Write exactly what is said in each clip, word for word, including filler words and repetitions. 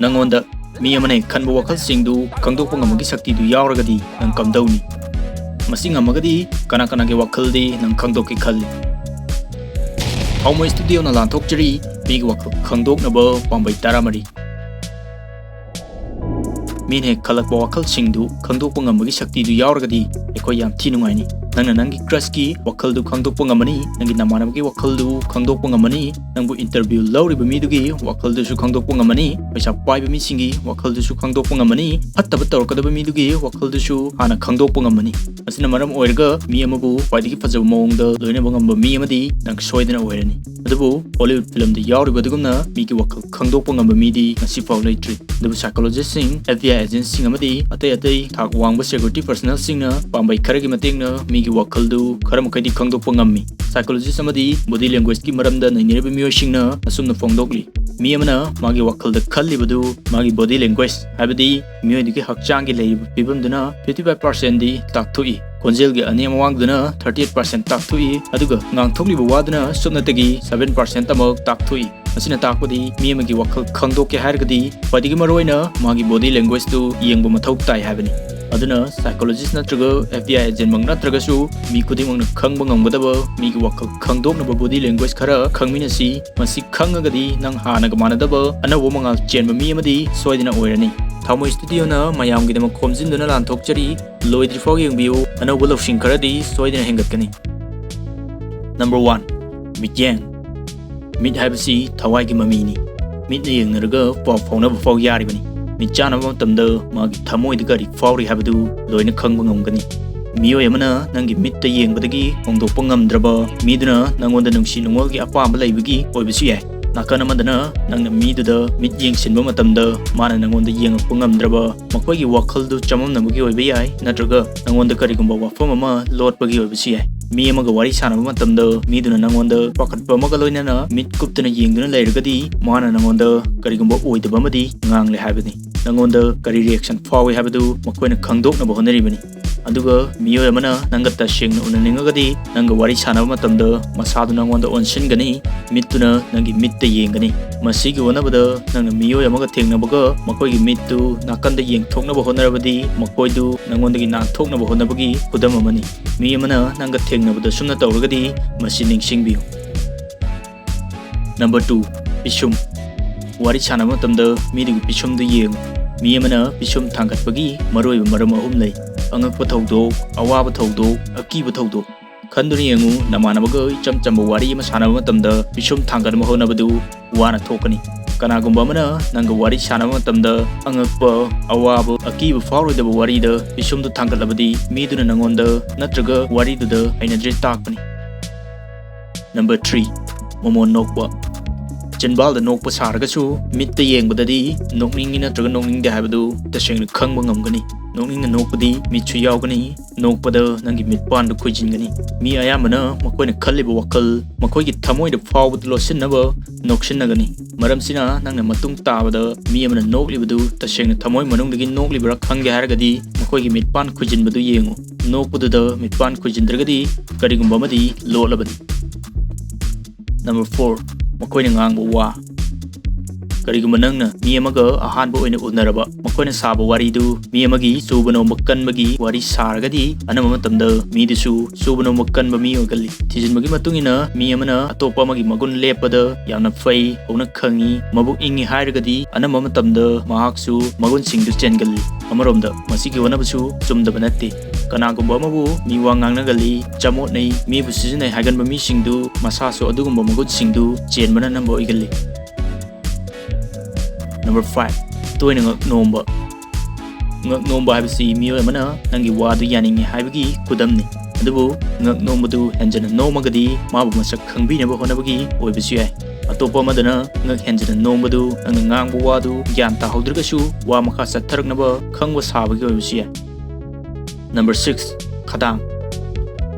ꯅꯪꯉꯣꯟꯗ ꯃꯤ ꯑꯃꯅ ꯍꯦꯛ ꯈꯟꯕ ꯋꯥꯈꯜꯁꯤꯡꯗꯨ ꯈꯪꯗꯣꯛꯄ ꯉꯝꯕꯒꯤ ꯁꯛꯇꯤꯗꯨ ꯌꯥꯎꯔꯒꯗꯤ ꯅꯪ ꯀꯝꯗꯧꯅꯤ? ꯃꯁꯤ ꯉꯝꯃꯒꯗꯤ ꯀꯅꯥ ꯀꯅꯥꯒꯤ ꯋꯥꯈꯜꯗꯤ ꯅꯪ ꯈꯪꯗꯣꯛꯀꯦ ꯈꯜꯂꯤ? ꯊꯥꯎꯃꯩ ꯁ꯭ꯇꯨꯗꯤꯑꯣꯅ ꯂꯥꯟꯊꯣꯛꯆꯔꯤ ꯃꯤꯒꯤ ꯋꯥꯈꯜ ꯈꯪꯗꯣꯛꯅꯕ ꯄꯥꯝꯕꯩ ꯇꯔꯥꯃꯔꯤ꯫ ꯃꯤꯅ ꯍꯦꯛ ꯈꯜꯂꯛꯄ ꯋꯥꯈꯜꯁꯤꯡꯗꯨ ꯈꯪꯗꯣꯛꯄ ꯉꯝꯕꯒꯤ ꯁꯛꯇꯤꯗꯨ ꯌꯥꯎꯔꯒꯗꯤ ꯑꯩꯈꯣꯏ ꯌꯥꯝ ꯊꯤ ꯅꯨꯡꯉꯥꯏꯅꯤ꯫ ꯅꯪꯅ ꯅꯪꯒꯤ crushꯀꯤ ꯋꯥꯈꯜꯗꯨ ꯈꯪꯗꯣꯛꯄ ꯉꯝꯃꯅꯤ, ꯅꯪꯒꯤ ꯅꯃꯥꯟꯅꯕꯒꯤ ꯋꯥꯈꯜꯗꯨ ꯈꯪꯗꯣꯛꯄ ꯉꯝꯃꯅꯤ, ꯅꯪꯕꯨ interview ꯂꯧꯔꯤꯕ ꯃꯤꯗꯨꯒꯤ ꯋꯥꯈꯜꯗꯨꯁꯨ ꯈꯪꯗꯣꯛꯄ ꯉꯝꯃꯅꯤ, ꯄꯩꯁꯥ ꯄꯥꯏꯕ ꯃꯤꯁꯤꯡꯒꯤ ꯋꯥꯈꯜꯗꯨꯁꯨ ꯈꯪꯗꯣꯛꯄ ꯉꯝꯃꯅꯤ, ꯐꯠꯇꯕ ꯇꯧꯔꯛꯀꯗꯕ ꯃꯤꯗꯨꯒꯤ ꯋꯥꯈꯜꯗꯨꯁꯨ ꯍꯥꯟꯅ ꯈꯪꯗꯣꯛꯄ ꯉꯝꯃꯅꯤ꯫ ꯃꯁꯤꯅ ꯃꯔꯝ ꯑꯣꯏꯔꯒ ꯃꯤ ꯑꯃꯕꯨ ꯈ꯭ꯋꯥꯏꯗꯒꯤ ꯐꯖꯕ ꯃꯑꯣꯡꯗ ꯂꯣꯏꯅꯕ ꯉꯝꯕ ꯃꯤ ꯑꯃꯗꯤ ꯅꯪ ꯁꯣꯏꯗꯅ ꯑꯣꯏꯔꯅꯤ꯫ ꯑꯗꯨꯕꯨ Hollywood filmꯗ ꯌꯥꯎꯔꯤꯕ ꯑꯗꯨꯒꯨꯝꯅ ꯃꯤꯒꯤ ꯋꯥꯈꯜ ꯈꯪꯗꯣꯛꯄ ꯉꯝꯕ ꯃꯤꯗꯤ ꯉꯁꯤꯐꯥꯎ ꯂꯩꯇ꯭ꯔꯤ꯫ ꯑꯗꯨꯕꯨ psychologistꯁꯤꯡ, FBI agentꯁꯤꯡ ꯑꯃꯗꯤ ꯑꯇꯩ ꯑꯇꯩ ꯊꯥꯛ ꯋꯥꯡꯕ security personnelꯁꯤꯡꯅ ꯄꯥꯝꯕꯩ ꯈꯔꯒꯤ ꯃꯇꯦꯡꯅ ꯃꯤꯒꯤ ꯋꯥꯈꯜꯗꯨ ꯈꯔ ꯃꯈꯩꯗꯤ ꯈꯪꯗꯣꯛꯄ ꯉꯝꯃꯤ꯫ Psychologist ꯑꯃꯗꯤ body languageꯀꯤ ꯃꯔꯝꯗ ꯅꯩꯅꯔꯤꯕ ꯃꯤꯑꯣꯏꯁꯤꯡꯅ ꯑꯁꯨꯝꯅ ꯐꯣꯡꯗꯣꯛꯂꯤ, ꯃꯤ ꯑꯃꯅ ꯃꯥꯒꯤ ꯋꯥꯈꯜꯗ ꯈꯜꯂꯤꯕꯗꯨ ꯃꯥꯒꯤ body language, ꯍꯥꯏꯕꯗꯤ ꯃꯤꯑꯣꯏꯗꯨꯒꯤ ꯍꯛꯆꯥꯡꯒꯤ ꯂꯩꯔꯤꯕ ꯐꯤꯕꯝꯗꯨꯅ fifty five percentꯗꯤ ꯇꯥꯛꯊꯣꯛꯏ꯫ ꯈꯣꯟꯖꯦꯜꯒꯤ ꯑꯅꯦꯝ ꯑꯋꯥꯡꯗꯨꯅ thirty eight percent ꯇꯥꯛꯊꯣꯛꯏ, ꯑꯗꯨꯒ ꯉꯥꯡꯊꯣꯛꯂꯤꯕ ꯋꯥꯗꯨꯅ ꯁꯨꯞꯅꯇꯒꯤ seven percent ꯑꯃꯈꯛ ꯇꯥꯛꯊꯣꯛꯏ꯫ ꯃꯁꯤꯅ ꯇꯥꯛꯄꯗꯤ ꯃꯤ ꯑꯃꯒꯤ ꯋꯥꯈꯜ ꯈꯪꯗꯣꯛꯀꯦ ꯍꯥꯏꯔꯒꯗꯤ ꯈ꯭ꯋꯥꯏꯗꯒꯤ ꯃꯔꯨꯑꯣꯏꯅ ꯃꯥꯒꯤ body languageꯇꯨ ꯌꯦꯡꯕ ꯃꯊꯧ ꯇꯥꯏ ꯍꯥꯏꯕꯅꯤ꯫ ꯑꯗꯨꯅ psychologist ꯅꯠꯇ꯭ꯔꯒ FBI agentꯃꯛ ꯅꯠꯇ꯭ꯔꯒꯁꯨ ꯃꯤ ꯈꯨꯗꯤꯡꯃꯛꯅ ꯈꯪꯕ ꯉꯝꯒꯗꯕ ꯃꯤꯒꯤ ꯋꯥꯈꯜ ꯈꯪꯗꯣꯛꯅꯕ body language ꯈꯔ ꯈꯪꯃꯤꯟꯅꯁꯤ꯫ ꯃꯁꯤ ꯈꯪꯉꯒꯗꯤ ꯅꯪ ꯍꯥꯟꯅꯒ ꯃꯥꯟꯅꯗꯕ ꯑꯅꯧꯕ ꯃꯉꯥꯜ ꯆꯦꯟꯕ ꯃꯤ ꯑꯃꯗꯤ ꯁꯣꯏꯗꯅ ꯑꯣꯏꯔꯅꯤ꯫ ꯊꯥꯎꯃꯩ ꯁ꯭ꯇꯨꯗꯤꯑꯣꯅ ꯃꯌꯥꯝꯒꯤꯗꯃꯛ ꯈꯣꯝꯖꯤꯟꯗꯨꯅ ꯂꯥꯟꯊꯣꯛꯆꯔꯤ꯫ ꯂꯣꯏꯗ꯭ꯔꯤꯐꯥꯎ ꯌꯦꯡꯕꯤꯌꯨ, ꯑꯅꯧꯕ ꯂꯧꯁꯤꯡ ꯈꯔꯗꯤ ꯁꯣꯏꯗꯅ ꯍꯦꯟꯒꯠꯀꯅꯤ꯫ Number one, ꯃꯤꯠꯌꯦꯡ꯫ ꯃꯤꯠ ꯍꯥꯏꯕꯁꯤ ꯊꯋꯥꯏꯒꯤ ꯃꯃꯤꯅꯤ꯫ ꯃꯤꯠꯅ ꯌꯦꯡꯅꯔꯒ ꯄꯥꯎ ꯐꯥꯎꯅꯕ ꯐꯥꯎ ꯌꯥꯔꯤꯕꯅꯤ꯫ ꯃꯤꯠ ꯆꯥꯟꯅꯕ ꯃꯇꯝꯗ ꯃꯥꯒꯤ ꯊꯃꯣꯏꯗ ꯀꯔꯤ ꯐꯥꯎꯔꯤ ꯍꯥꯏꯕꯗꯨ ꯂꯣꯏꯅ ꯈꯪꯕ ꯉꯝꯒꯅꯤ꯫ ꯃꯤꯑꯣꯏ ꯑꯃꯅ ꯅꯪꯒꯤ ꯃꯤꯠꯇ ꯌꯦꯡꯕꯗꯒꯤ ꯍꯣꯡꯗꯣꯛꯄ ꯉꯝꯗ꯭ꯔꯕ ꯃꯤꯗꯨꯅ ꯅꯪꯉꯣꯟꯗ ꯅꯨꯡꯁꯤ ꯅꯨꯡꯉꯣꯜꯒꯤ ꯑꯄꯥꯝꯕ ꯂꯩꯕꯒꯤ ꯑꯣꯏꯕꯁꯨ ꯌꯥꯏ꯫ ꯅꯥꯀꯟ ꯑꯃꯗꯅ ꯅꯪꯅ ꯃꯤꯗꯨꯗ ꯃꯤꯠ ꯌꯦꯡꯁꯤꯟꯕ ꯃꯇꯝꯗ ꯃꯥꯅ ꯅꯪꯉꯣꯟꯗ ꯌꯦꯡꯉꯛꯄ ꯉꯝꯗ꯭ꯔꯕ, ꯃꯈꯣꯏꯒꯤ ꯋꯥꯈꯜꯗꯨ ꯆꯃꯝꯅꯕꯒꯤ ꯑꯣꯏꯕ ꯌꯥꯏ, ꯅꯠꯇ꯭ꯔꯒ ꯅꯪꯉꯣꯟꯗ ꯀꯔꯤꯒꯨꯝꯕ ꯋꯥꯐꯝ ꯑꯃ ꯂꯣꯠꯄꯒꯤ ꯑꯣꯏꯕꯁꯨ ꯌꯥꯏ꯫ ꯃꯤ ꯑꯃꯒ ꯋꯥꯔꯤ ꯁꯥꯟꯅꯕ ꯃꯇꯝꯗ ꯃꯤꯗꯨꯅ ꯅꯪꯉꯣꯟꯗ ꯄꯥꯈꯠꯄ ꯑꯃꯒ ꯂꯣꯏꯅꯅ ꯃꯤꯠ ꯀꯨꯞꯇꯅ ꯌꯦꯡꯗꯨꯅ ꯂꯩꯔꯒꯗꯤ ꯃꯥꯅ ꯅꯪꯉꯣꯟꯗ ꯀꯔꯤꯒꯨꯝꯕ ꯑꯣꯏꯗꯕ ꯑꯃꯗꯤ ꯉꯥꯡꯂꯦ ꯍꯥꯏꯕꯅꯤ꯫ ꯅꯪꯉꯣꯟꯗ ꯀꯔꯤ reaction ꯐꯥꯎꯏ ꯍꯥꯏꯕꯗꯨ ꯃꯈꯣꯏꯅ ꯈꯪꯗꯣꯛꯅꯕ ꯍꯣꯠꯅꯔꯤꯕꯅꯤ꯫ ꯑꯗꯨꯒ ꯃꯤꯑꯣꯏ ꯑꯃꯅ ꯅꯪꯒ ꯇꯁꯦꯡꯅ ꯎꯅꯅꯤꯡꯉꯒꯗꯤ, ꯅꯪꯒ ꯋꯥꯔꯤ ꯁꯥꯟꯅꯕ ꯃꯇꯝꯗ ꯃꯁꯥꯗꯨ ꯅꯪꯉꯣꯟꯗ ꯑꯣꯟꯁꯤꯟꯒꯅꯤ, ꯃꯤꯠꯇꯨꯅ ꯅꯪꯒꯤ ꯃꯤꯠꯇ ꯌꯦꯡꯒꯅꯤ꯫ ꯃꯁꯤꯒꯤ ꯍꯣꯠꯅꯕꯗ ꯅꯪꯅ ꯃꯤꯑꯣꯏ ꯑꯃꯒ ꯊꯦꯡꯅꯕꯒ ꯃꯈꯣꯏꯒꯤ ꯃꯤꯠꯇꯨ ꯅꯥꯀꯟꯗ ꯌꯦꯡꯊꯣꯛꯅꯕ ꯍꯣꯠꯅꯔꯕꯗꯤ, ꯃꯈꯣꯏꯗꯨ ꯅꯪꯉꯣꯟꯗꯒꯤ ꯅꯥꯟꯊꯣꯛꯅꯕ ꯍꯣꯠꯅꯕꯒꯤ ꯈꯨꯗꯝ ꯑꯃꯅꯤ꯫ ꯃꯤ ꯑꯃꯅ ꯅꯪꯒ ꯊꯦꯡꯅꯕꯗ ꯁꯨꯝꯅ ꯇꯧꯔꯒꯗꯤ, ꯃꯁꯤ ꯅꯤꯡꯁꯤꯡꯕꯤꯌꯨ꯫ ꯅꯝꯕꯔ ꯇꯨ, ꯄꯤꯁꯨꯝ꯫ ꯋꯥꯔꯤ ꯁꯥꯟꯅꯕ ꯃꯇꯝꯗ ꯃꯤꯗꯨꯒꯤ ꯄꯤꯁꯨꯝꯗꯨ ꯌꯦꯡꯉꯨ꯫ ꯃꯤ ꯑꯃꯅ ꯄꯤꯁꯨꯝ ꯊꯥꯡꯒꯠꯄꯒꯤ ꯃꯔꯨꯑꯣꯏꯕ ꯃꯔꯝ ꯑꯍꯨꯝ ꯂꯩ: ꯑꯉꯛꯄ ꯊꯧꯗꯣꯛ, ꯑꯋꯥꯕ ꯊꯧꯗꯣꯛ, ꯑꯀꯤꯕ ꯊꯧꯗꯣꯛ꯫ ꯈꯟꯗꯨꯅ ꯌꯦꯡꯉꯨ, ꯅꯃꯥꯟꯅꯕꯒ ꯏꯆꯝ ꯆꯝꯕ ꯋꯥꯔꯤ ꯑꯃ ꯁꯥꯟꯅꯕ ꯃꯇꯝꯗ ꯄꯤꯁꯨꯝ ꯊꯥꯡꯒꯠꯅꯕ ꯍꯣꯠꯅꯕꯗꯨ ꯋꯥꯅ ꯊꯣꯛꯀꯅꯤ꯫ ꯀꯅꯥꯒꯨꯝꯕ ꯑꯃꯅ ꯅꯪꯒ ꯋꯥꯔꯤ ꯁꯥꯟꯅꯕ ꯃꯇꯝꯗ ꯑꯉꯛꯄ, ꯑꯋꯥꯕ, ꯑꯀꯤꯕ ꯐꯥꯎꯔꯣꯏꯗꯕ ꯋꯥꯔꯤꯗ ꯄꯤꯁꯨꯝꯗꯨ ꯊꯥꯡꯒꯠꯂꯕꯗꯤ, ꯃꯤꯗꯨꯅ ꯅꯪꯉꯣꯟꯗ ꯅꯠꯇ꯭ꯔꯒ ꯋꯥꯔꯤꯗꯨꯗ ꯍꯩꯅꯗ꯭ꯔꯦ ꯇꯥꯛꯄꯅꯤ꯫ ꯅꯝꯕꯔ ꯊ꯭ꯔꯤ, ꯃꯃꯣꯟ ꯅꯣꯛꯄ꯫ ꯆꯤꯟꯕꯥꯜꯗ ꯅꯣꯛꯄ ꯁꯥꯔꯒꯁꯨ, ꯃꯤꯠꯇ ꯌꯦꯡꯕꯗꯗꯤ ꯅꯣꯛꯅꯤꯡꯉꯤ ꯅꯠꯇ꯭ꯔꯒ ꯅꯣꯛꯅꯤꯡꯗꯦ ꯍꯥꯏꯕꯗꯨ ꯇꯁꯦꯡꯅ ꯈꯪꯕ ꯉꯝꯒꯅꯤ꯫ ꯅꯣꯛꯅꯤꯡꯅ ꯅꯣꯛꯄꯗꯤ ꯃꯤꯠꯁꯨ ꯌꯥꯎꯒꯅꯤ, ꯅꯣꯛꯄꯗ ꯅꯪꯒꯤ ꯃꯤꯠꯄꯥꯟꯗꯨ ꯈꯨꯏꯖꯤꯟꯒꯅꯤ꯫ ꯃꯤ ꯑꯌꯥꯝꯕꯅ ꯃꯈꯣꯏꯅ ꯈꯜꯂꯤꯕ ꯋꯥꯈꯜ, ꯃꯈꯣꯏꯒꯤ ꯊꯃꯣꯏꯗ ꯐꯥꯎꯕꯗꯨ ꯂꯣꯠꯁꯤꯟꯅꯕ ꯅꯣꯛꯁꯤꯟꯅꯒꯅꯤ꯫ ꯃꯔꯝꯁꯤꯅ ꯅꯪꯅ ꯃꯇꯨꯡ ꯇꯥꯕꯗ ꯃꯤ ꯑꯃꯅ ꯅꯣꯛꯂꯤꯕꯗꯨ ꯇꯁꯦꯡꯅ ꯊꯃꯣꯏ ꯃꯅꯨꯡꯗꯒꯤ ꯅꯣꯛꯂꯤꯕ꯭ꯔꯥ ꯈꯪꯒꯦ ꯍꯥꯏꯔꯒꯗꯤ, ꯃꯈꯣꯏꯒꯤ ꯃꯤꯠꯄꯥꯟ ꯈꯨꯏꯖꯤꯟꯕꯗꯨ ꯌꯦꯡꯉꯨ꯫ ꯅꯣꯛꯄꯗꯨꯗ ꯃꯤꯠꯄꯥꯟ ꯈꯨꯏꯖꯤꯟꯗ꯭ꯔꯒꯗꯤ ꯀꯔꯤꯒꯨꯝꯕ ꯑꯃꯗꯤ ꯂꯣꯠꯂꯕꯅꯤ꯫ ꯅꯝꯕꯔ ꯐꯣꯔ, ꯃꯈꯣꯏꯅ ꯉꯥꯡꯕ ꯋꯥ꯫ ꯀꯔꯤꯒꯨꯝꯕ ꯅꯪꯅ ꯃꯤ ꯑꯃꯒ ꯑꯍꯥꯟꯕ ꯑꯣꯏꯅ ꯎꯅꯔꯕ, ꯃꯈꯣꯏꯅ ꯁꯥꯕ ꯋꯥꯔꯤꯗꯨ ꯃꯤ ꯑꯃꯒꯤ ꯆꯨꯕ ꯅꯣꯝꯕ ꯀꯟꯕꯒꯤ ꯋꯥꯔꯤ ꯁꯥꯔꯒꯗꯤ, ꯑꯅꯝꯕ ꯃꯇꯝꯗ ꯃꯤꯗꯨꯁꯨ ꯆꯨꯕ ꯅꯣꯝꯕ ꯀꯟꯕ ꯃꯤ ꯑꯣꯏꯒꯜꯂꯤ꯫ ꯊꯤꯖꯤꯟꯕꯒꯤ ꯃꯇꯨꯡ ꯏꯟꯅ, ꯃꯤ ꯑꯃꯅ ꯑꯇꯣꯞꯄ ꯑꯃꯒꯤ ꯃꯒꯨꯟ ꯂꯦꯞꯄꯗ ꯌꯥꯝꯅ ꯐꯩ, ꯍꯧꯅ ꯈꯪꯉꯤ, ꯃꯕꯨꯛ ꯏꯪꯉꯤ ꯍꯥꯏꯔꯒꯗꯤ, ꯑꯅꯝꯕ ꯃꯇꯝꯗ ꯃꯍꯥꯛꯁꯨ ꯃꯒꯨꯟꯁꯤꯡꯗꯨ ꯆꯦꯟꯒꯜꯂꯤ꯫ ꯑꯃꯔꯣꯝꯗ, ꯃꯁꯤꯒꯤ ꯍꯣꯠꯅꯕꯁꯨ ꯆꯨꯝꯗꯕ ꯅꯠꯇꯦ꯫ ꯀꯅꯥꯒꯨꯝꯕ ꯑꯃꯕꯨ ꯃꯤ ꯋꯥ ꯉꯥꯡꯅꯒꯜꯂꯤ, ꯆꯃꯣꯠꯅꯩ, ꯃꯤꯕꯨ ꯁꯤꯖꯤꯟꯅꯩ ꯍꯥꯏꯒꯟꯕ ꯃꯤꯁꯤꯡꯗꯨ ꯃꯁꯥꯁꯨ ꯑꯗꯨꯒꯨꯝꯕ ꯃꯒꯨꯟꯁꯤꯡꯗꯨ ꯆꯦꯟꯕꯅ ꯑꯅꯝꯕ ꯑꯣꯏꯒꯜꯂꯤ꯫ ꯅꯝꯕꯔ ꯐꯥꯏꯚ, ꯇꯣꯏꯅ ꯉꯛ ꯅꯣꯝꯕ꯫ ꯉꯛ ꯅꯣꯝꯕ ꯍꯥꯏꯕꯁꯤ ꯃꯤꯑꯣꯏ ꯑꯃꯅ ꯅꯪꯒꯤ ꯋꯥꯗꯨ ꯌꯥꯅꯤꯡꯉꯤ ꯍꯥꯏꯕꯒꯤ ꯈꯨꯗꯝꯅꯤ꯫ ꯑꯗꯨꯕꯨ ꯉꯛ ꯅꯣꯝꯕꯗꯨ ꯍꯦꯟꯖꯟꯅ ꯅꯣꯝꯃꯒꯗꯤ ꯃꯥꯕꯨ ꯃꯁꯛ ꯈꯪꯕꯤꯅꯕ ꯍꯣꯠꯅꯕꯒꯤ ꯑꯣꯏꯕꯁꯨ ꯌꯥꯏ꯫ ꯑꯇꯣꯞꯄ ꯑꯃꯗꯅ ꯉꯛ ꯍꯦꯟꯖꯟꯅ ꯅꯣꯝꯕꯗꯨ ꯅꯪꯅ ꯉꯥꯡꯕ ꯋꯥꯗꯨ ꯒ꯭ꯌꯥꯟ ꯇꯥꯍꯧꯗ꯭ꯔꯒꯁꯨ ꯋꯥ ꯃꯈꯥ ꯆꯠꯊꯔꯛꯅꯕ ꯈꯪꯕ ꯁꯥꯕꯒꯤ ꯑꯣꯏꯕꯁꯨ ꯌꯥꯏ꯫ ꯅꯝꯕꯔ ꯁꯤꯛꯁ, ꯈꯗꯥꯡ꯫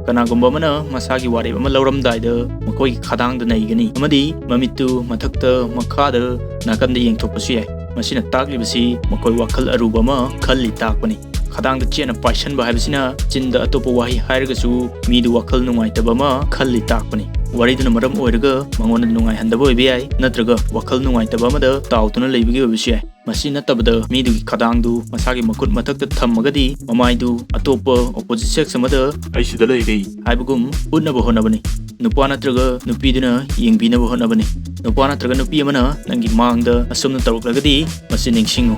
ꯀꯅꯥꯒꯨꯝꯕ ꯑꯃꯅ ꯃꯁꯥꯒꯤ ꯋꯥꯔꯦꯞ ꯑꯃ ꯂꯧꯔꯝꯗꯥꯏꯗ ꯃꯈꯣꯏꯒꯤ ꯈꯗꯥꯡꯗ ꯅꯩꯒꯅꯤ ꯑꯃꯗꯤ ꯃꯃꯤꯠꯇꯨ ꯃꯊꯛꯇ, ꯃꯈꯥꯗ, ꯅꯥꯀꯟꯗ ꯌꯦꯡꯊꯣꯛꯄꯁꯨ ꯌꯥꯏ꯫ ꯃꯁꯤꯅ ꯇꯥꯛꯂꯤꯕꯁꯤ ꯃꯈꯣꯏ ꯋꯥꯈꯜ ꯑꯔꯨꯕ ꯑꯃ ꯈꯜꯂꯤ ꯇꯥꯛꯄꯅꯤ꯫ ꯈꯗꯥꯡꯗ ꯆꯦꯠꯅ ꯄꯥꯏꯁꯟꯕ ꯍꯥꯏꯕꯁꯤꯅ ꯆꯤꯟꯗ ꯑꯇꯣꯞꯄ ꯋꯥꯍꯩ ꯍꯥꯏꯔꯒꯁꯨ ꯃꯤꯗꯨ ꯋꯥꯈꯜ ꯅꯨꯡꯉꯥꯏꯇꯕ ꯑꯃ ꯈꯜꯂꯤ ꯇꯥꯛꯄꯅꯤ꯫ ꯋꯥꯔꯤꯗꯨꯅ ꯃꯔꯝ ꯑꯣꯏꯔꯒ ꯃꯉꯣꯟꯗ ꯅꯨꯡꯉꯥꯏꯍꯟꯗꯕ ꯑꯣꯏꯕ ꯌꯥꯏ, ꯅꯠꯇ꯭ꯔꯒ ꯋꯥꯈꯜ ꯅꯨꯡꯉꯥꯏꯇꯕ ꯑꯃꯗ ꯇꯥꯎꯗꯨꯅ ꯂꯩꯕꯒꯤ ꯑꯣꯏꯕꯁꯨ ꯌꯥꯏ꯫ ꯃꯁꯤ ꯅꯠꯇꯕꯗ ꯃꯤꯗꯨꯒꯤ ꯈꯗꯥꯡꯗꯨ ꯃꯁꯥꯒꯤ ꯃꯈꯨꯠ ꯃꯊꯛꯇ ꯊꯝꯃꯒꯗꯤ ꯃꯃꯥꯏꯗꯨ ꯑꯇꯣꯞꯄ opposite sex ꯑꯃꯗ "ꯑꯩ ꯁꯤꯗ ꯂꯩꯔꯦ" ꯍꯥꯏꯕꯒꯨꯝ ꯎꯠꯅꯕ ꯍꯣꯠꯅꯕꯅꯤ꯫ ꯅꯨꯄꯥ ꯅꯠꯇ꯭ꯔꯒ ꯅꯨꯄꯤꯗꯨꯅ ꯌꯦꯡꯕꯤꯅꯕ ꯍꯣꯠꯅꯕꯅꯤ꯫ ꯅꯨꯄꯥ ꯅꯠꯇ꯭ꯔꯒ ꯅꯨꯄꯤ ꯑꯃꯅ ꯅꯪꯒꯤ ꯃꯥꯡꯗ ꯑꯁꯨꯝꯅ ꯇꯧꯔꯛꯂꯒꯗꯤ ꯃꯁꯤ ꯅꯤꯡꯁꯤꯡꯉꯨ꯫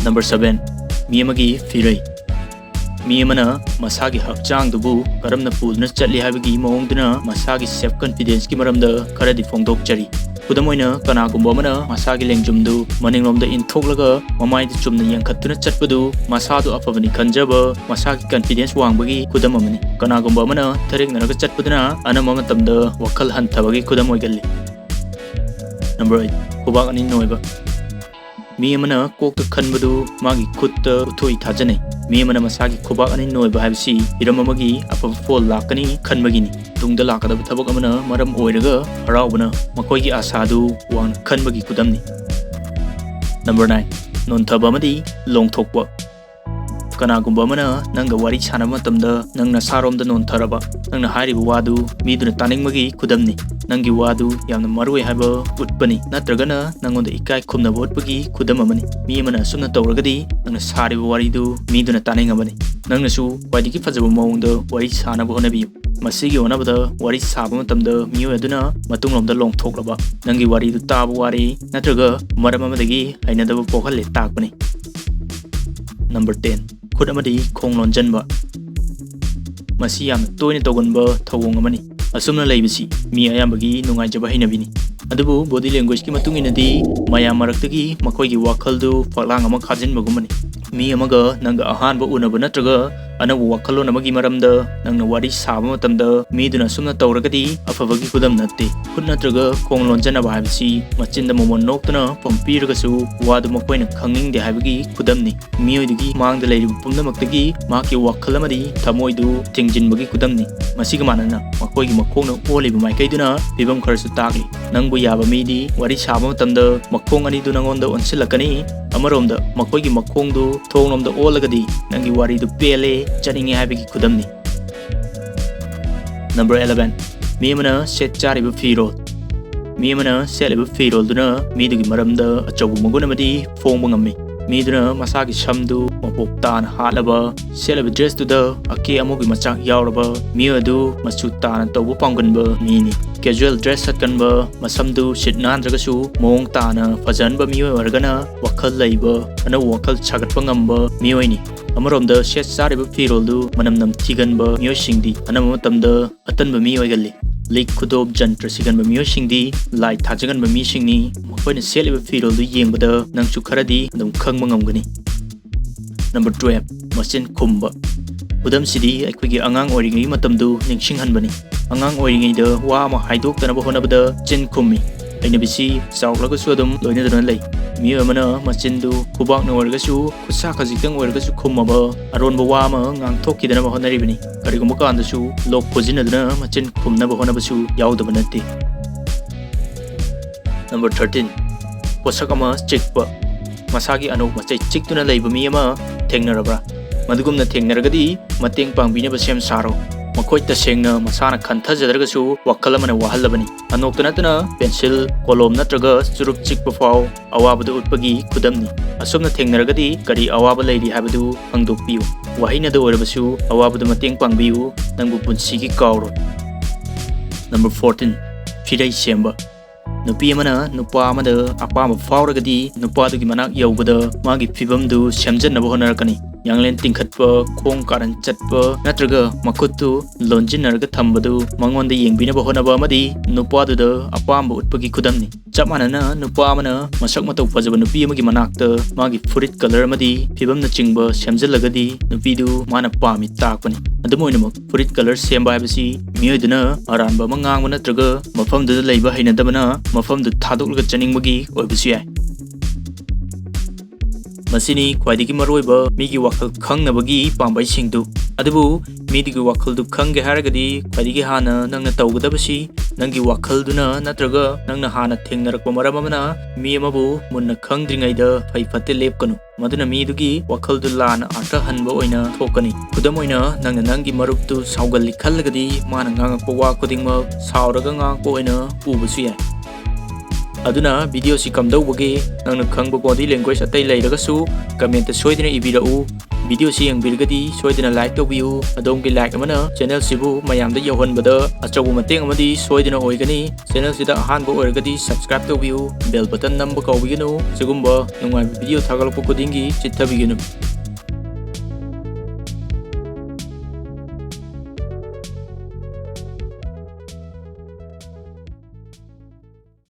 Number seven, ꯃꯤ ꯑꯃꯒꯤ ꯐꯤꯔꯩ꯫ ꯃꯤ ꯑꯃꯅ ꯃꯁꯥꯒꯤ ꯍꯛꯆꯥꯡꯗꯨꯕꯨ ꯀꯔꯝꯅ ꯄꯨꯗꯨꯅ ꯆꯠꯂꯤ ꯍꯥꯏꯕꯒꯤ ꯃꯑꯣꯡꯗꯨꯅ ꯃꯁꯥꯒꯤ self confidenceꯀꯤ ꯃꯔꯝꯗ ꯈꯔꯗꯤ ꯐꯣꯡꯗꯣꯛꯆꯔꯤ꯫ ꯈꯨꯗꯝ ꯑꯣꯏꯅ, ꯀꯅꯥꯒꯨꯝꯕ ꯑꯃꯅ ꯃꯁꯥꯒꯤ ꯂꯦꯡꯖꯨꯝꯗꯨ ꯃꯅꯤꯡꯂꯣꯝꯗ ꯏꯟꯊꯣꯛꯂꯒ ꯃꯃꯥꯏꯗꯨ ꯆꯨꯝꯅ ꯌꯦꯡꯈꯠꯇꯨꯅ ꯆꯠꯄꯗꯨ ꯃꯁꯥꯗꯨ ꯑꯐꯕꯅꯤ ꯈꯟꯖꯕ, ꯃꯁꯥꯒꯤ confidence ꯋꯥꯡꯕꯒꯤ ꯈꯨꯗꯝ ꯑꯃꯅꯤ꯫ ꯀꯅꯥꯒꯨꯝꯕ ꯑꯃꯅ ꯊꯔꯦꯛꯅꯔꯒ ꯆꯠꯄꯗꯨꯅ ꯑꯅꯝꯕ ꯃꯇꯝꯗ ꯋꯥꯈꯜ ꯍꯟꯊꯕꯒꯤ ꯈꯨꯗꯝ ꯑꯣꯏꯒꯜꯂꯤ꯫ Number eight, ꯈꯨꯕꯥꯛ ꯑꯅꯤ ꯅꯣꯏꯕ꯫ ꯃꯤ ꯑꯃꯅ ꯀꯣꯛꯇ ꯈꯟꯕꯗꯨ ꯃꯥꯒꯤ ꯈꯨꯠꯇ ꯎꯠꯊꯣꯛꯏ ꯊꯥꯖꯅꯩ꯫ ꯃꯤ ꯑꯃꯅ ꯃꯁꯥꯒꯤ ꯈꯨꯕꯥꯛ ꯑꯅꯤ ꯅꯣꯏꯕ ꯍꯥꯏꯕꯁꯤ ꯍꯤꯔꯝ ꯑꯃꯒꯤ ꯑꯐꯕ ꯐꯣꯜ ꯂꯥꯛꯀꯅꯤ ꯈꯟꯕꯒꯤꯅꯤ꯫ ꯇꯨꯡꯗ ꯂꯥꯛꯀꯗꯕ ꯊꯕꯛ ꯑꯃꯅ ꯃꯔꯝ ꯑꯣꯏꯔꯒ ꯍꯔꯥꯎꯕꯅ ꯃꯈꯣꯏꯒꯤ ꯑꯥꯁꯥꯗꯨ ꯋꯥꯡꯅ ꯈꯟꯕꯒꯤ ꯈꯨꯗꯝꯅꯤ꯫ Number nine, ꯅꯣꯟꯊꯕ ꯑꯃꯗꯤ ꯂꯣꯡꯊꯣꯛꯄ꯫ ꯀꯅꯥꯒꯨꯝꯕ ꯑꯃꯅ ꯅꯪꯒ ꯋꯥꯔꯤ ꯁꯥꯟꯅꯕ ꯃꯇꯝꯗ ꯅꯪ ꯅꯁꯥꯔꯣꯝꯗ ꯅꯣꯟꯊꯔꯕ, ꯅꯪꯅ ꯍꯥꯏꯔꯤꯕ ꯋꯥꯗꯨ ꯃꯤꯗꯨꯅ ꯇꯥꯅꯤꯡꯕꯒꯤ ꯈꯨꯗꯝꯅꯤ꯫ ꯅꯪꯒꯤ ꯋꯥꯗꯨ ꯌꯥꯝꯅ ꯃꯔꯨ ꯑꯣꯏ ꯍꯥꯏꯕ ꯎꯠꯄꯅꯤ, ꯅꯠꯇ꯭ꯔꯒꯅ ꯅꯪꯉꯣꯟꯗ ꯏꯀꯥꯏ ꯈꯨꯝꯅꯕ ꯎꯠꯄꯒꯤ ꯈꯨꯗꯝ ꯑꯃꯅꯤ꯫ ꯃꯤ ꯑꯃꯅ ꯑꯁꯨꯝꯅ ꯇꯧꯔꯒꯗꯤ ꯅꯪꯅ ꯁꯥꯔꯤꯕ ꯋꯥꯔꯤꯗꯨ ꯃꯤꯗꯨꯅ ꯇꯥꯅꯤꯡꯉꯕꯅꯤ꯫ ꯅꯪꯅꯁꯨ ꯈ꯭ꯋꯥꯏꯗꯒꯤ ꯐꯖꯕ ꯃꯑꯣꯡꯗ ꯋꯥꯔꯤ ꯁꯥꯅꯕ ꯍꯣꯠꯅꯕꯤꯌꯨ꯫ ꯃꯁꯤꯒꯤ ꯍꯣꯠꯅꯕꯗ ꯋꯥꯔꯤ ꯁꯥꯕ ꯃꯇꯝꯗ ꯃꯤꯑꯣꯏ ꯑꯗꯨꯅ ꯃꯇꯨꯡꯂꯣꯝꯗ ꯂꯣꯡꯊꯣꯛꯂꯕ, ꯅꯪꯒꯤ ꯋꯥꯔꯤꯗꯨ ꯇꯥꯕ ꯋꯥꯔꯦ ꯅꯠꯇ꯭ꯔꯒ ꯃꯔꯝ ꯑꯃꯗꯒꯤ ꯍꯩꯅꯗꯕ ꯄꯣꯛꯍꯜꯂꯦ ꯇꯥꯛꯄꯅꯤ꯫ Number ten, ꯈꯨꯠ ꯑꯃꯗꯤ ꯈꯣꯡ ꯂꯣꯟꯖꯟꯕ꯫ ꯃꯁꯤ ꯌꯥꯝꯅ ꯇꯣꯏꯅ ꯇꯧꯒꯟꯕ ꯊꯧꯑꯣꯡ ꯑꯃꯅꯤ꯫ ꯑꯁꯨꯝꯅ ꯂꯩꯕꯁꯤ ꯃꯤ ꯑꯌꯥꯝꯕꯒꯤ ꯅꯨꯡꯉꯥꯏꯖꯕ ꯍꯩꯅꯕꯤꯅꯤ꯫ ꯑꯗꯨꯕꯨ body languageꯀꯤ ꯃꯇꯨꯡ ꯏꯟꯅꯗꯤ ꯃꯌꯥꯝ ꯃꯔꯛꯇꯒꯤ ꯃꯈꯣꯏꯒꯤ ꯋꯥꯈꯜꯗꯨ ꯐꯛꯂꯥꯡ ꯑꯃ ꯈꯥꯖꯤꯟꯕꯒꯨꯝꯕꯅꯤ꯫ ꯃꯤ ꯑꯃꯒ ꯅꯪꯒ ꯑꯍꯥꯟꯕ ꯎꯅꯕ ꯅꯠꯇ꯭ꯔꯒ ꯑꯅꯧꯕ ꯋꯥꯈꯜꯂꯣꯟ ꯑꯃꯒꯤ ꯃꯔꯝꯗ ꯅꯪꯅ ꯋꯥꯔꯤ ꯁꯥꯕ ꯃꯇꯝꯗ ꯃꯤꯗꯨꯅ ꯑꯁꯨꯝꯅ ꯇꯧꯔꯒꯗꯤ ꯑꯐꯕꯒꯤ ꯈꯨꯗꯝ ꯅꯠꯇꯦ꯫ ꯈꯨꯠ ꯅꯠꯇ꯭ꯔꯒ ꯈꯣꯡ ꯂꯣꯟꯖꯟꯅꯕ ꯍꯥꯏꯕꯁꯤ ꯃꯆꯤꯟꯗ ꯃꯃꯣꯟ ꯅꯣꯛꯇꯨꯅ ꯄꯝꯄꯤꯔꯒꯁꯨ ꯋꯥꯗꯨ ꯃꯈꯣꯏꯅ ꯈꯪꯅꯤꯡꯗꯦ ꯍꯥꯏꯕꯒꯤ ꯈꯨꯗꯝꯅꯤ꯫ ꯃꯤꯑꯣꯏꯗꯨꯒꯤ ꯃꯥꯡꯗ ꯂꯩꯔꯤꯕ ꯄꯨꯝꯅꯃꯛꯇꯒꯤ ꯃꯍꯥꯛꯀꯤ ꯋꯥꯈꯜ ꯑꯃꯗꯤ ꯊꯃꯣꯏꯗꯨ ꯊꯤꯡꯖꯤꯟꯕꯒꯤ ꯈꯨꯗꯝꯅꯤ꯫ ꯃꯁꯤꯒ ꯃꯥꯟꯅꯅ ꯃꯈꯣꯏꯒꯤ ꯃꯈꯣꯡꯅ ꯑꯣꯜꯂꯤꯕ ꯃꯥꯏꯀꯩꯗꯨꯅ ꯐꯤꯕꯝ ꯈꯔꯁꯨ ꯇꯥꯛꯂꯤ꯫ ꯅꯪꯕꯨ ꯌꯥꯕ ꯃꯤꯗꯤ ꯋꯥꯔꯤ ꯁꯥꯕ ꯃꯇꯝꯗ ꯃꯈꯣꯡ ꯑꯅꯤꯗꯨ ꯅꯪꯉꯣꯟꯗ ꯑꯣꯟꯁꯤꯜꯂꯛꯀꯅꯤ꯫ ꯑꯃꯔꯣꯝꯗ ꯃꯈꯣꯏꯒꯤ ꯃꯈꯣꯡꯗꯨ ꯊꯣꯡꯂꯣꯝꯗ ꯑꯣꯜꯂꯒꯗꯤ ꯅꯪꯒꯤ ꯋꯥꯔꯤꯗꯨ ꯄꯦꯜꯂꯦ, ꯆꯠꯅꯤꯡꯉꯦ ꯍꯥꯏꯕꯒꯤ ꯈꯨꯗꯝꯅꯤ꯫ Number eleven, ꯃꯤ ꯑꯃꯅ ꯁꯦꯠ ꯆꯥꯔꯤꯕ ꯐꯤꯔꯣꯜ꯫ ꯃꯤ ꯑꯃꯅ ꯁꯦꯠꯂꯤꯕ ꯐꯤꯔꯣꯜꯗꯨꯅ ꯃꯤꯗꯨꯒꯤ ꯃꯔꯝꯗ ꯑꯆꯧꯕ ꯃꯒꯨꯟ ꯑꯃꯗꯤ ꯐꯣꯡꯕ ꯉꯝꯃꯤ꯫ ꯃꯤꯗꯨꯅ ꯃꯁꯥꯒꯤ ꯁꯝꯗꯨ ꯃꯄꯣꯞ ꯇꯥꯅ ꯍꯥꯠꯂꯕ, ꯁꯦꯠꯂꯤꯕ dressꯇꯨꯗ ꯑꯀꯦ ꯑꯃꯧꯒꯤ ꯃꯆꯥꯛ ꯌꯥꯎꯔꯕ ꯃꯤꯑꯣꯏ ꯑꯗꯨ ꯃꯆꯨ ꯇꯥꯅ ꯇꯧꯕ ꯄꯥꯝꯒꯟꯕ ꯃꯤꯅꯤ꯫ Casual dress ꯁꯠꯀꯟꯕ, ꯃꯁꯝꯗꯨ ꯁꯤꯠ ꯅꯥꯟꯗ꯭ꯔꯒꯁꯨ ꯃꯑꯣꯡ ꯇꯥꯅ ꯐꯖꯍꯟꯕ ꯃꯤꯑꯣꯏ ꯑꯣꯏꯔꯒꯅ ꯋꯥꯈꯜ ꯂꯩꯕ, ꯑꯅꯧꯕ ꯋꯥꯈꯜ ꯁꯥꯒꯠꯄ ꯉꯝꯕ ꯃꯤꯑꯣꯏꯅꯤ꯫ ꯑꯃꯔꯣꯝꯗ ꯁꯦꯠ ꯆꯥꯔꯤꯕ ꯐꯤꯔꯣꯜꯗꯨ ꯃꯅꯝ ꯅꯝꯊꯤꯒꯟꯕ ꯃꯤꯑꯣꯏꯁꯤꯡꯗꯤ ꯑꯅꯝꯕ ꯃꯇꯝꯗ ꯑꯇꯟꯕ ꯃꯤ ꯑꯣꯏꯒꯜꯂꯤ꯫ ꯂꯤꯛ ꯈꯨꯗꯣꯞ ꯖꯟꯇ꯭ꯔ ꯁꯤꯒꯟꯕ ꯃꯤꯑꯣꯏꯁꯤꯡꯗꯤ ꯂꯥꯏ ꯊꯥꯖꯒꯟꯕ ꯃꯤꯁꯤꯡꯅꯤ꯫ ꯃꯈꯣꯏꯅ ꯁꯦꯠꯂꯤꯕ ꯐꯤꯔꯣꯜꯗꯨ ꯌꯦꯡꯕꯗ ꯅꯪꯁꯨ ꯈꯔꯗꯤ ꯑꯗꯨꯝ ꯈꯪꯕ ꯉꯝꯒꯅꯤ꯫ Number twelve, ꯃꯆꯤꯟ ꯈꯨꯝꯕ꯫ ꯈꯨꯗꯝꯁꯤꯗꯤ ꯑꯩꯈꯣꯏꯒꯤ ꯑꯉꯥꯡ ꯑꯣꯏꯔꯤꯉꯩꯒꯤ ꯃꯇꯝꯗꯨ ꯅꯤꯡꯁꯤꯡꯍꯟꯕꯅꯤ꯫ ꯑꯉꯥꯡ ꯑꯣꯏꯔꯤꯉꯩꯗ ꯋꯥ ꯑꯃ ꯍꯥꯏꯗꯣꯛꯇꯅꯕ ꯍꯣꯠꯅꯕꯗ ꯆꯤꯟ ꯈꯨꯝꯃꯤ꯫ ꯍꯩꯅꯕꯤꯁꯤ ꯆꯥꯎꯔꯛꯂꯒꯁꯨ ꯑꯗꯨꯝ ꯂꯣꯏꯅꯗꯨꯅ ꯂꯩ꯫ ꯃꯤꯑꯣꯏ ꯑꯃꯅ ꯃꯆꯤꯟꯗꯨ ꯈꯨꯕꯥꯛꯅ ꯑꯣꯏꯔꯒꯁꯨ, ꯈꯨꯠꯁꯥ ꯈꯖꯤꯛꯇꯪ ꯑꯣꯏꯔꯒꯁꯨ ꯈꯨꯝꯃꯕ, ꯑꯔꯣꯟꯕ ꯋꯥ ꯑꯃ ꯉꯥꯡꯊꯣꯛꯈꯤꯗꯅꯕ ꯍꯣꯠꯅꯔꯤꯕꯅꯤ꯫ ꯀꯔꯤꯒꯨꯝꯕ ꯀꯥꯟꯗꯁꯨ ꯂꯣꯛ ꯈꯨꯖꯤꯟꯅꯗꯨꯅ ꯃꯆꯤꯟ ꯈꯨꯝꯅꯕ ꯍꯣꯠꯅꯕꯁꯨ ꯌꯥꯎꯗꯕ ꯅꯠꯇꯦ꯫ Number thirteen, ꯄꯣꯠꯁꯛ ꯑꯃ ꯆꯤꯛꯄ꯫ ꯃꯁꯥꯒꯤ ꯑꯅꯣꯛ ꯃꯆꯩ ꯆꯤꯛꯇꯨꯅ ꯂꯩꯕ ꯃꯤ ꯑꯃ ꯊꯦꯡꯅꯔꯕ꯭ꯔꯥ? ꯃꯗꯨꯒꯨꯝꯅ ꯊꯦꯡꯅꯔꯒꯗꯤ ꯃꯇꯦꯡ ꯄꯥꯡꯕꯤꯅꯕ ꯁꯦꯝ ꯁꯥꯔꯣ꯫ ꯃꯈꯣꯏ ꯇꯁꯦꯡꯅ ꯃꯁꯥꯅ ꯈꯟꯊꯖꯗ꯭ꯔꯒꯁꯨ ꯋꯥꯈꯜ ꯑꯃꯅ ꯋꯥꯍꯜꯂꯕꯅꯤ꯫ ꯑꯅꯣꯛꯇ ꯅꯠꯇꯅ ꯄꯦꯟꯁꯤꯜ, ꯀꯣꯂꯣꯝ ꯅꯠꯇ꯭ꯔꯒ ꯆꯨꯔꯨꯞ ꯆꯤꯛꯄ ꯐꯥꯎ ꯑꯋꯥꯕꯗꯨ ꯎꯠꯄꯒꯤ ꯈꯨꯗꯝꯅꯤ꯫ ꯑꯁꯨꯝꯅ ꯊꯦꯡꯅꯔꯒꯗꯤ ꯀꯔꯤ ꯑꯋꯥꯕ ꯂꯩꯔꯤ ꯍꯥꯏꯕꯗꯨ ꯍꯪꯗꯣꯛꯄꯤꯌꯨ꯫ ꯋꯥꯍꯩꯅꯗ ꯑꯣꯏꯔꯕꯁꯨ ꯑꯋꯥꯕꯗ ꯃꯇꯦꯡ ꯄꯥꯡꯕꯤꯌꯨ, ꯅꯪꯕꯨ ꯄꯨꯟꯁꯤꯒꯤ ꯀꯥꯎꯔꯣꯏ꯫ Number fourteen, ꯐꯤꯔꯩ ꯁꯦꯝꯕ꯫ ꯅꯨꯄꯤ ꯑꯃꯅ ꯅꯨꯄꯥ ꯑꯃꯗ ꯑꯄꯥꯝꯕ ꯐꯥꯎꯔꯒꯗꯤ ꯅꯨꯄꯥꯗꯨꯒꯤ ꯃꯅꯥꯛ ꯌꯧꯕꯗ ꯃꯥꯒꯤ ꯐꯤꯕꯝꯗꯨ ꯁꯦꯝꯖꯟꯅꯕ ꯍꯣꯠꯅꯔꯛꯀꯅꯤ꯫ ꯌꯥꯡꯂꯦꯟ ꯇꯤꯡꯈꯠꯄ, ꯈꯣꯡ ꯀꯥꯔꯟ ꯆꯠꯄ ꯅꯠꯇ꯭ꯔꯒ ꯃꯈꯨꯠꯇꯨ ꯂꯣꯟꯁꯤꯟꯅꯔꯒ ꯊꯝꯕꯗꯨ ꯃꯉꯣꯟꯗ ꯌꯦꯡꯕꯤꯅꯕ ꯍꯣꯠꯅꯕ ꯑꯃꯗꯤ ꯅꯨꯄꯥꯗꯨꯗ ꯑꯄꯥꯝꯕ ꯎꯠꯄꯒꯤ ꯈꯨꯗꯝꯅꯤ꯫ ꯆꯞ ꯃꯥꯟꯅꯅ ꯅꯨꯄꯥ ꯑꯃꯅ ꯃꯁꯛ ꯃꯇꯧ ꯐꯖꯕ ꯅꯨꯄꯤ ꯑꯃꯒꯤ ꯃꯅꯥꯛꯇ ꯃꯥꯒꯤ ꯐꯨꯔꯤꯠ colour ꯑꯃꯗꯤ ꯐꯤꯕꯝꯅꯆꯤꯡꯕ ꯁꯦꯝꯖꯤꯜꯂꯒꯗꯤ ꯅꯨꯄꯤꯗꯨ ꯃꯥꯅ ꯄꯥꯝꯃꯤ ꯇꯥꯛꯄꯅꯤ꯫ ꯑꯗꯨꯝ ꯑꯣꯏꯅꯃꯛ, ꯐꯨꯔꯤꯠ colour ꯁꯦꯝꯕ ꯍꯥꯏꯕꯁꯤ ꯃꯤꯑꯣꯏꯗꯨꯅ ꯑꯔꯥꯟꯕ ꯑꯃ ꯉꯥꯡꯕ ꯅꯠꯇ꯭ꯔꯒ ꯃꯐꯝꯗꯨꯗ ꯂꯩꯕ ꯍꯩꯅꯗꯕꯅ ꯃꯐꯝꯗꯨ ꯊꯥꯗꯣꯛꯂꯒ ꯆꯠꯅꯤꯡꯕꯒꯤ ꯑꯣꯏꯕꯁꯨ ꯌꯥꯏ꯫ ꯃꯁꯤꯅꯤ ꯈ꯭ꯋꯥꯏꯗꯒꯤ ꯃꯔꯨꯑꯣꯏꯕ ꯃꯤꯒꯤ ꯋꯥꯈꯜ ꯈꯪꯅꯕꯒꯤ ꯄꯥꯝꯕꯩꯁꯤꯡꯗꯨ꯫ ꯑꯗꯨꯕꯨ ꯃꯤꯗꯨꯒꯤ ꯋꯥꯈꯜꯗꯨ ꯈꯪꯒꯦ ꯍꯥꯏꯔꯒꯗꯤ ꯈ꯭ꯋꯥꯏꯗꯒꯤ ꯍꯥꯟꯅ ꯅꯪꯅ ꯇꯧꯒꯗꯕꯁꯤ ꯅꯪꯒꯤ ꯋꯥꯈꯜꯗꯨꯅ ꯅꯠꯇ꯭ꯔꯒ ꯅꯪꯅ ꯍꯥꯟꯅ ꯊꯦꯡꯅꯔꯛꯄ ꯃꯔꯝ ꯑꯃꯅ ꯃꯤ ꯑꯃꯕꯨ ꯃꯨꯟꯅ ꯈꯪꯗ꯭ꯔꯤꯉꯩꯗ ꯐꯩ ꯐꯠꯇ ꯂꯦꯞꯀꯅꯨ꯫ ꯃꯗꯨꯅ ꯃꯤꯗꯨꯒꯤ ꯋꯥꯈꯜꯗꯨ ꯂꯥꯟꯅ ꯑꯥꯔꯊ ꯍꯟꯕ ꯑꯣꯏꯅ ꯊꯣꯛꯀꯅꯤ꯫ ꯈꯨꯗꯝ ꯑꯣꯏꯅ, ꯅꯪꯅ ꯅꯪꯒꯤ ꯃꯔꯨꯞꯇꯨ ꯁꯥꯎꯒꯜꯂꯤ ꯈꯜꯂꯒꯗꯤ ꯃꯥꯅ ꯉꯥꯡꯉꯛꯄ ꯋꯥ ꯈꯨꯗꯤꯡꯃꯛ ꯁꯥꯎꯔꯒ ꯉꯥꯡꯉꯛꯄ ꯑꯣꯏꯅ ꯎꯕꯁꯨ ꯌꯥꯏ꯫ ꯑꯗꯨꯅ video ꯁꯤ ꯀꯝꯗꯧꯕꯒꯦ? ꯅꯪꯅ ꯈꯪꯕ body language ꯑꯇꯩ ꯂꯩꯔꯒꯁꯨ comment ꯇ ꯁꯣꯏꯗꯅ ꯏꯕꯤꯔꯛꯎ꯫ Video ꯁꯤ ꯌꯦꯡꯕꯤꯔꯒꯗꯤ ꯁꯣꯏꯗꯅ like ꯇꯧꯕꯤꯌꯨ꯫ ꯑꯗꯣꯝꯒꯤ like ꯑꯃꯅ channel ꯁꯤꯕꯨ ꯃꯌꯥꯝꯗ ꯌꯧꯍꯟꯕꯗ ꯑꯆꯧꯕ ꯃꯇꯦꯡ ꯑꯃꯗꯤ ꯁꯣꯏꯗꯅ ꯑꯣꯏꯒꯅꯤ꯫ Channel ꯁꯤꯗ ꯑꯍꯥꯟꯕ ꯑꯣꯏꯔꯒꯗꯤ subscribe ꯇꯧꯕꯤꯌꯨ, bell button ꯅꯝꯕ ꯀꯥꯎꯕꯤꯒꯅꯨ꯫ ꯁꯤꯒꯨꯝꯕ ꯅꯨꯡꯉꯥꯏꯕ video ꯊꯥꯒꯠꯂꯛꯄ ꯈꯨꯗꯤꯡꯒꯤ ꯆꯤꯠꯊꯕꯤꯒꯅꯨ꯫